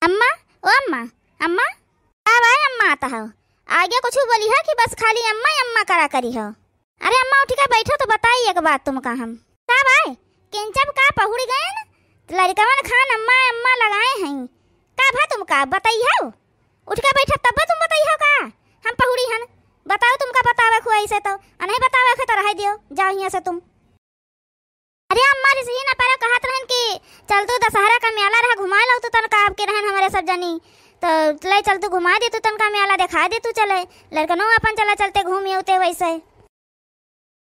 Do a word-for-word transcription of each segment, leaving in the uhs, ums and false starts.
अम्मा, ओ अम्मा, अम्मा, का भाई अम्मा आता हो? आगे कुछ बोली है कि बस खाली अम्मा ही अम्मा करा करी हो? अरे अम्मा उठ के बैठो तो बताई एक बात तुमका हम। का भाई, किंचब का पहुड़ी गए न? लड़कवन खान अम्मा अम्मा लगाए हैं। का भा तुमका बताई हो? उठ के बैठब तब तुम बताई हो का? हम पहुड़ी हन। बताओ तुमका बतावे खुआई से तो, आ नहीं बतावे खुआ तो रह दियो, जाओ यहाँ से तुम। अरे अम्मा, रिसही ना पारो, कहत रहन कि चल तू दशहरा का मेला रहा, घुमा लो तू तनका, आपके रहन हमरे सब जनी, तो ले चल तू घुमा दे तू तनका मेला, देखा दे तू, चले लड़कनों अपन चला चलते घूम अउते वैसे।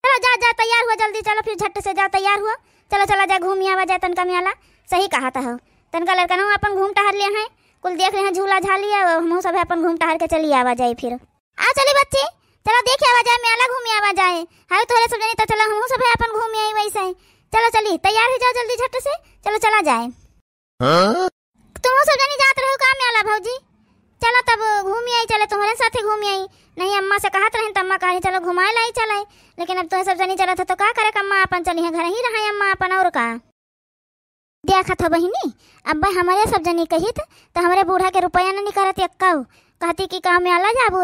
चलो जा, जा तैयार हुआ जल्दी, चलो फिर झट से जा तैयार हुआ, चलो चला जा घूम आवा जाए तनका मेला। सही कहा था हो, तनका लड़कनों अपन घूम टहर लिए हैं, कुल देख लिए हैं झूला झालिया, हमहू सब अपन घूम टहर के चली आवा जाए फिर। आ चली बच्ची, चलो देख आवा जाए, मेला घूम आवा जाए। हाय तोहरे सब जनी तो चलो, हमहू सब है अपन घूम आई वैसे। चलो चली, तैयार हो जाओ जल्दी झट से, चलो चला जाए। हाँ? तुम सब जनी जात रहो का मेला भौजी? चलो तब घूम आई, चले तुम्हारे साथे घूम आई। नहीं अम्मा से कहत रही तो अम्मा कही चलो घुमाए लाई चले, लेकिन अब तुम सब जनी चलत हो तो का करे, अम्मा अपन चली है, घर ही रहे अम्मा अपन, और का। देखत हो बहिनी, अब हमरे सब जनी कहित, त हमरे बूढ़ा के रुपया न निकरत एक्कउ। कहती कि का मेला जाबू,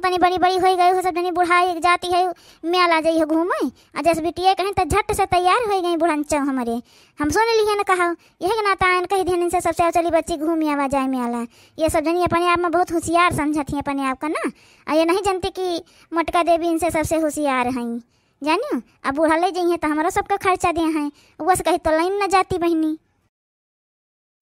तनी बड़ी बड़ी होइ गई हो, सब जनी बुढ़ाई जाती है, मेला जइहो घूमे। आ जस बिटिया कहें त झट से तैयार होइ गई बुढ़नचौ हमरे। हम सुन लिहन कहा, यही के नाता आयन कहि दिहन इनसे सबसे, "आओ चली बच्ची घूम आवा जाए मेला।" ये सब जनी अपने आप में बहुत होशियार समझत ही अपने आप का ना। आ ये नहीं जानती कि मोटका देवी इनसे सबसे होशियार हई। जानियो, अब बूढ़ा लइ जइहें त हमरो सबका खर्चा देहैं। उस कही तो लाइन न जाती बहिनी।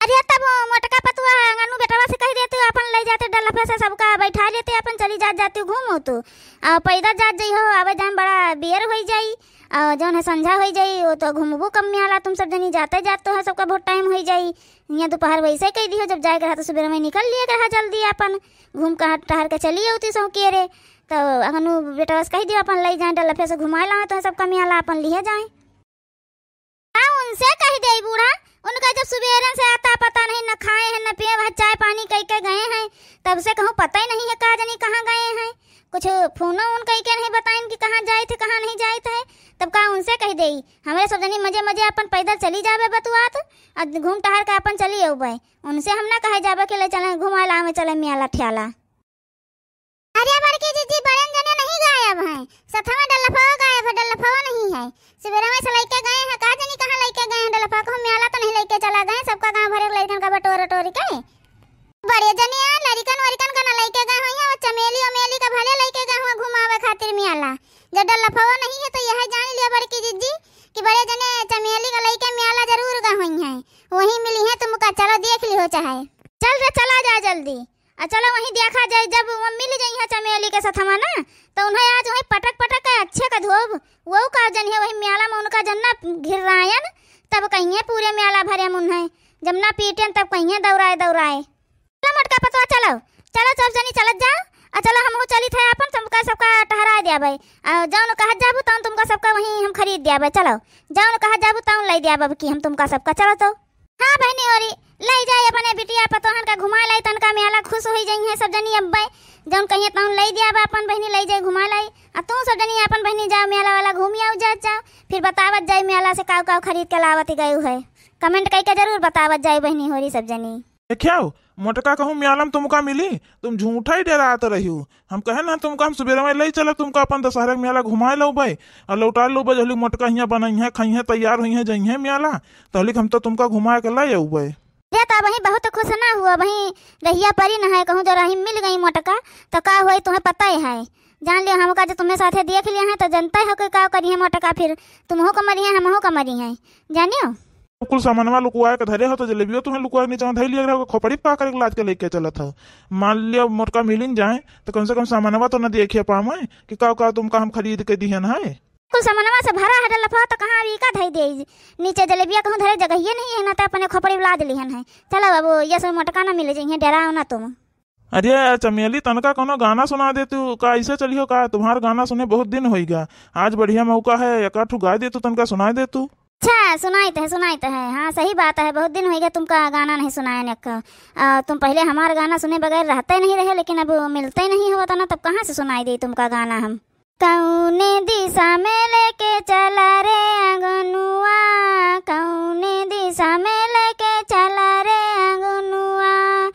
अरे तब मोटका पतुआ अंगनू बेटवा से कहि देतू, अपन लइ जाते डलफे से सबका बैठा लेते, अपन चली जात जातू घूम अउतू। आ पैदल जात जइहो, आवे जाए में बड़ा बेर होइ जाई, आ जौन है संझा होइ जाई, वो तो घूमबू कम मेला, तुम सब जनी जाते जात तो है, सबका बहुत टाइम होइ जाई। हियाँ दुपहर वैसे कहि दिहो, जब जाए के रहा तो सुबेर में निकल लिए के रहा जल्दी, अपन घूम कहाँ टहर के चली अउती सौकेरे। तो अंगनू बेटवा से कहि दियो, अपन लइ जाए डलफे से घुमाए लावे, तो सबका मेला अपन लिए जाए। हाँ, उनसे कहि देई बूढ़ा, उनका जब सुबेरे से आता पता नहीं, न खाए हैं, न पिए, वह चाय पानी कइ के गए हैं, तब से कहूँ पता ही नहीं है का जनी कहाँ गए हैं। कुछ फोनो उन कइ के नहीं बताइन कि कहाँ जाइत है, कहाँ नहीं जाइत है, तब का उनसे कहि देई, हमरे सब जनी मजे मजे अपन पैदल चली जाबे बतुआत, आ घूम टहर के अपन चली अउबे। उनसे हम ना कहे जाबे कि ले चले घुमाए लावे चले मेला ठेला। अरे बड़की जीजी, बड़न जने नहीं गायब हैं, सथवा डल्लफवा गायब है, डल्लफवा नहीं है। सुबेरवा से लइके गए हैं, का जनी कहाँ लइके गए हैं डल्लफवा, कहूँ मेला तो नहीं लइके चला गए, सबका गाँव भरे लइकन का बटोर टोरी के। बड़े जने आ लड़िकन वड़िकन का ना लइके गए होइहैं, वो चमेली उमेली का भले लइके गए हुआ घुमावे खातिर मेला। जब डल्लफवा नहीं है तो यह जान लियो बड़की जीजी कि बड़े जने चमेली का लइके मेला जरूर गए होइहैं, वहीं मिलिहैं तुमका, चलो देख लिहो चाहे। चल रे, चला जा जल्दी। आ चलो वहीं देखा जाए, जब वो मिल जइहैं चमेली के सथवा ना, तो उन्हें आज वहीं पटक पटक के अच्छे का धोब। वो का जनिहैं वही मेला में उनका जन्ना घिर्रायन, तब कहिहैं पूरे मेला भरे में उन्हें जब ना पीटेन, तब कहिहैं दौड़ाए दौड़ाए। चलो मोटका पतवा, चलो, चलो सब जनी चलत जाओ, आ चलो हमहू चलित है अपन सबका, सबका टहराए द्याबे। आ जौन कहत जाबू तौन तुमका सबका वहीं हम खरीद द्याबे। चलो, जौन कहत जाबू तौन लइ द्याबे अब की हम तुमका सबका। चलो तो। हाँ बहिनी होरी, लइ जाए अपने बिटिया पतोहन का घुमा लाई, तनका मेला खुश होइ जइहैं सब जनी अब्बे। जौन कहिहैं तौन लइ द्याबे अपन बहिनी, लइ जाए घुमा लाई। आ तू सब जनी अपन बहिनी जाओ मेला वाला घूम आओ, जात जाओ, फिर बतावत जाए मेला से काउ काउ खरीद के लावत गयू है। Comment कइ के जरूर बतावत जाए बहिनी होरी सब जनी। देखियो, मोटका कहूँ मेला में तुमका मिली, तुम झूठा ही डेरात रहियो। हम कहे ना तुमका हम सुबेरे में लइ चला, तुमका अपन दशहरा के मेला घुमाए लउबे, और लौटा लउबे, जहली मोटका हियाँ बनइहैं, खइहैं, तैयार होइहैं, जइहैं मेला, तहली हम तो तुमका घुमाए के लइ अउबे। अरे तो अबहीं बहुत खुश ना हुआ, अबहीं रहिया परी न है, कहूँ जो राही मिल गई मोटका, तो का होई तुम्हें पता ही है। जान लियो हमका जो तुम्हें साथे देख लिया है, तो जनता हो के का करिहैं मोटका, फिर तुमहू का मरिहैं, हमहू का मरिहैं, जानियो। कुल सामानवा लुकुआ के धरे हो, तो जलेबियो तुम्हें लुकुआ के नीचे में धइ लिया रहो, खोपड़ी पा करके लाद के लइके चलत हो। मान लियो मोटका मिलिन जाए, तो कम से कम सामानवा तो न देखिए पावे कि का का तुमका हम खरीद के दिहन है। कुल सामानवा से भरा है डलफा, तो कहाँ अभी का धइ दे? नीचे जलेबिया कहूँ धरे जगहिए नहीं है, ना तो अपने खोपड़ी लाद लिहन है। चलो अब ये सब मोटका ना मिल जइहैं, डेराओ ना तुम। अरे चमेली, तनका कोनो गाना सुना दे तू, का ऐसे चलिहो का? तुम्हार गाना सुने बहुत दिन होइगा, आज बढ़िया मौका है, एक आध ठो गाय दे तू, तनका सुनाए दे तू। अच्छा, सुनाइत है, सुनाइत है। हाँ, सही बात है, बहुत दिन होइगा तुमका गाना नहीं सुनाए ने का। आ, तुम पहले हमार गाना सुने बगैर रहते नहीं रहे, लेकिन अब मिलते नहीं हो तना, तब कहाँ से सुनाई दे तुमका गाना हम? कौने दिशा में लेके चला रे अंगनुआ, कौने दिशा में लेके चला रे अंगनुआ,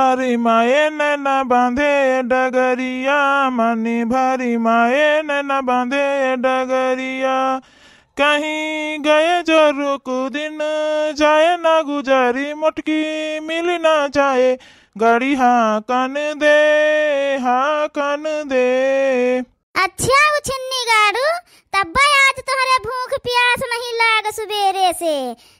भरी माए नैना बांधे डगरिया, मनी भरी माए नैना बांधे डगरिया। कहीं गए जो रुक दिन, जाए ना गुजारी मोटकी, मिल ना जाए गाड़ी, हाँ कन दे, हाँ कन दे। अच्छा, उ छिन्नी गाड़ू, तब्बे आज तोहरे भूख प्यास नहीं लाग सुबेरे से।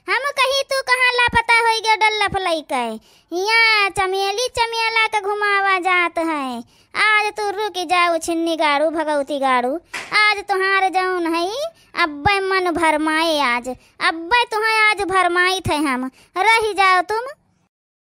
हम कही तू कहाँ लापता होई गए डल्लफ लइके। हियाँ चमेली चमेला के घुमावा जात है। आज तू रुक जाओ छिन्नी गाड़ू, भगवती गाड़ू। आज तोहार जौन है, अब्बे मन भरमाए आज। अब्बे तुहें आज भरमाइत है हम। रहि जाओ तुम।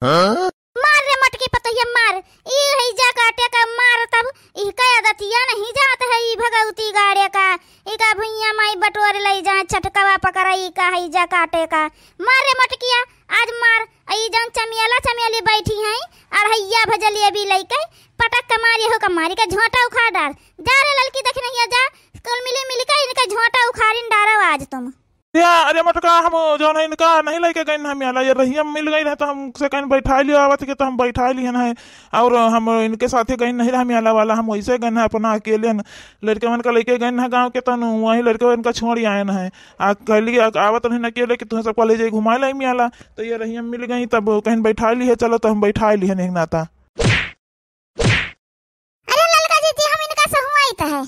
हाँ? मार रे मोटकी पतोहिया, मार। ई है जा काटे का मार तब। इहका आदतिया नहीं जात है ई भगवती गाड़े का। इका भुइयां माई बटोर लई जा, छटकवा पकड़ा, ई का है जा काटे का। मार रे मोटकिया, आज मार। ई जौन चमेला चमेली बैठी हैं, अढ़ैया भजलिया भी लइके, पटक के मारी हो का मारी के झोंटा उखाड़ डार। जा रे ललकी दखिनहिया जा, कुल मिली मिली के इनके झोंटा उखाड़िन डारब आज तुम। या, अरे मोटका, हम जौन है इनका नहीं लइके गइन है मेला, ये रहिया मिल गइन है तो हमसे कहीं बैठाइ लियो आवत के तो हम बैठाइ लिहन है। और हम इनके साथे गइन नहीं रहा मेला वाला, हम वैसे गइन है अपना अकेले न। लड़के मन का लइके गइन है गाँव के तनु, वहीं लड़के मन का छोड़ आयन है। आ कहली आ-, आवत नहीं अकेले कि तुहें सबका ले जाई घुमाए लाई मेला। तो ये रहिया मिल गई तब कहीं बैठाइ लिहे, चलो तो हम बैठाइ लिहन एक नाता। अरे ललका जीजी, हम इनका सहुआइत है।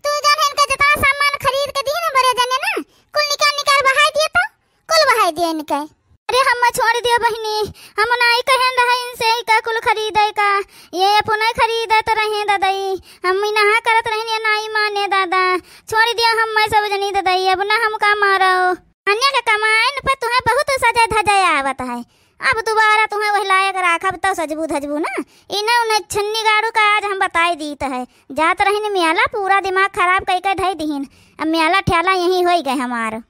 तू जौन है इनका जितना सामान खरीद के दिहे ना बड़े जने ना, कुल निकाल निकाल बहाई दिए तो, कुल बहाई दिए इनके। अरे हम छोड़ दियो बहिनी, हम नाई कहन रहे इनसे का कुल खरीदे का, ये अपने खरीदे तो रहे ददई, हम इनहा करत रहन ये नाई माने दादा, छोड़ दियो हम मैं सब जनी ददई, अब ना हम का मारो। अन्य के कमाइन पे तुहें बहुत सजे धजे आवत है, अब दोबारा तुहें वही लायक राखब, तब सजबू धजबू ना। इन्हें उन्हें छिन्नी गाड़ू का आज हम बताई दीत है। जात रहिन म्याला, पूरा दिमाग खराब कई के धई दिहिन। अब म्याला ठ्याला यहीं होई गए हमार।